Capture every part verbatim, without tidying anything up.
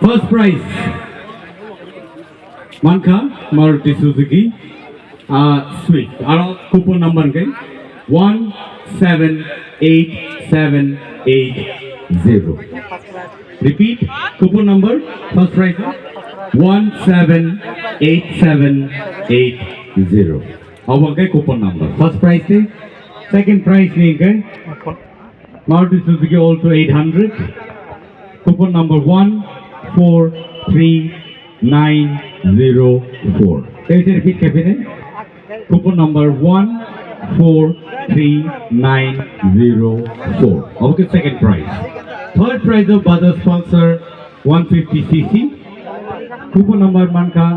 First prize mankha Maruti Suzuki, ah, Swift. Aro coupon number khe one seven eight seven eight zero. Repeat, coupon number, first prize, one seven eight seven eight zero. Obo khe coupon number. First prize ni, second prize ni khe Maruti Suzuki Alto eight hundred. Coupon number one four three nine zero four. Tei se repeat khe phini. Coupon number one four three nine zero four. Obo khe second prize. Third prize of Bajaj Pulsar one fifty C C. Coupon number mankha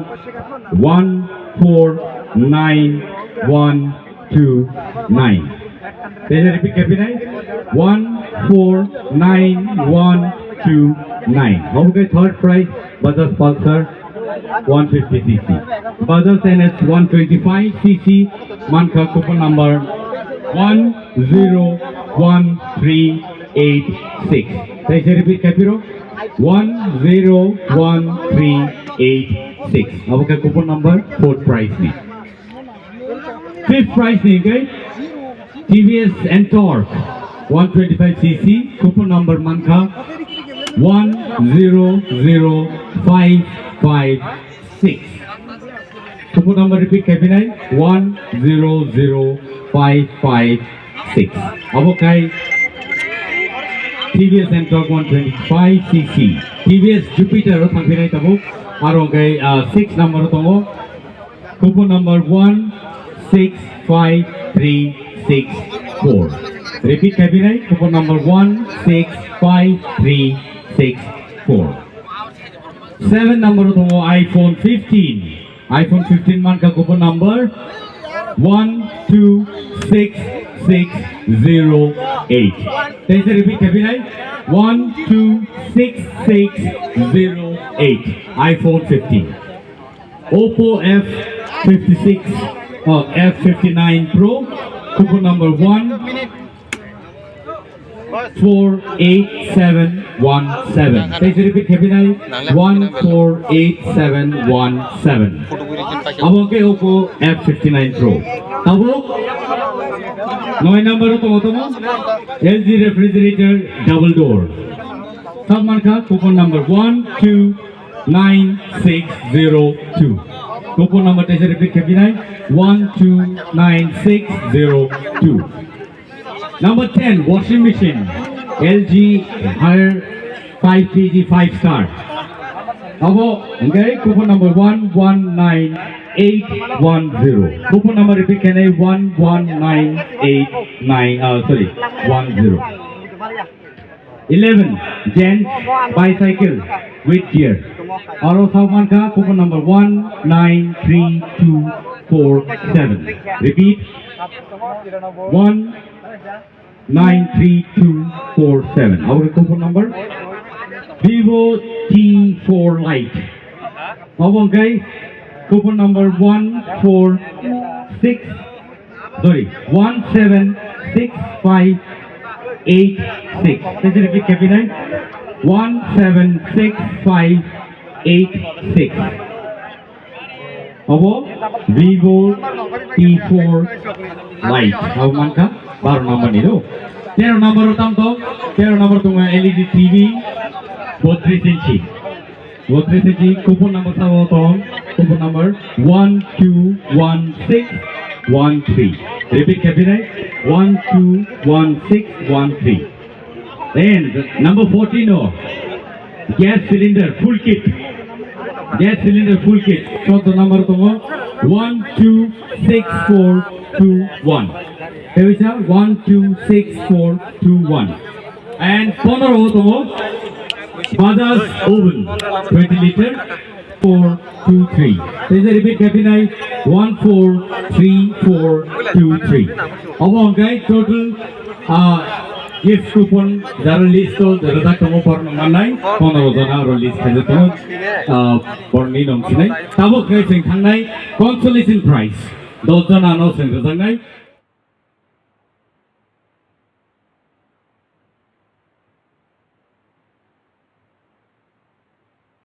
one four nine one two nine. Tei se repeat khe phini, one four nine one two nine. Obo khe third prize Bajaj Pulsar one fifty C C. Bajaj N S one twenty-five C C mankha coupon number one zero one three eight six. Tei se repeat khe phiro, one zero one three eight six. Obo khe coupon number, fourth prize ni. Fifth prize ni khe T V S Ntorq one twenty-five C C, coupon number mankha one zero zero five five six. Coupon number repeat khe phini, one zero zero five five six. Obo khe T V S Ntorq one twenty-five C C, T V S Jupiter o thangphinai tabuk. Aro khe, ah, six number o tongo. Coupon number one six five three six four. Repeat khe phini, coupon number one six five three six four. Seven number o tongo iPhone fifteen. iPhone fifteen mankha coupon number one two six six zero eight. Tei se repeat khe phini, one two six six zero eight. iPhone fifteen. Oppo F fifty-six, oh, F fifty-nine Pro, coupon number one four eight seven one seven. Tei se repeat khe phini, one four eight seven one seven. Abo khe Oppo F fifty-nine Pro. Tabuk nine number o tongo, tongo L G refrigerator double door. Sab mankha coupon number one two nine six zero two. Coupon number tei se repeat khe phini, one two nine six zero two. Number ten, washing machine, L G Haier five K G five star. Abo hwnkhe coupon number one one nine eight one zero. Coupon number repeat khe phini, one one nine eight nine, uh, sorry, one zero. Eleven, gents bicycle with gear. Aro sab mankha coupon number one nine three two four seven. Repeat, one nine three two four seven. Our coupon number, Vivo T four Lite. Abo hwnkhe coupon number one four six, sorry, one seven six five eight six. Tei se repeat khe phini, one seven six five eight six. Abo Vivo T four Lite. Abo mankha baro number ni do. Tero number o tamo to, tero number tongo L E D T V, botris inchi. Botris inchi, coupon number sabo tong, coupon number one two one six one three. Repeat khe phini, one two one six one three. And number fourteen o, gas cylinder full kit. Gas cylinder full kit. Chordo number tongo, one two six four two one. Tei bisa one two six four two one. And pondro o tongo, Bajaj oven twenty liter. Four two three. Tei se repeat khe phini, one four three four two three. Obo hwnkhe total, ah, gift coupon jaro list o jaro jak tongo borok no mannai, pondro jona aro list khaijak tongo, ah, borok ni nong sinai. Tabuk khe chwng thangnai consolation prize dos jona no chwng rwjaknai.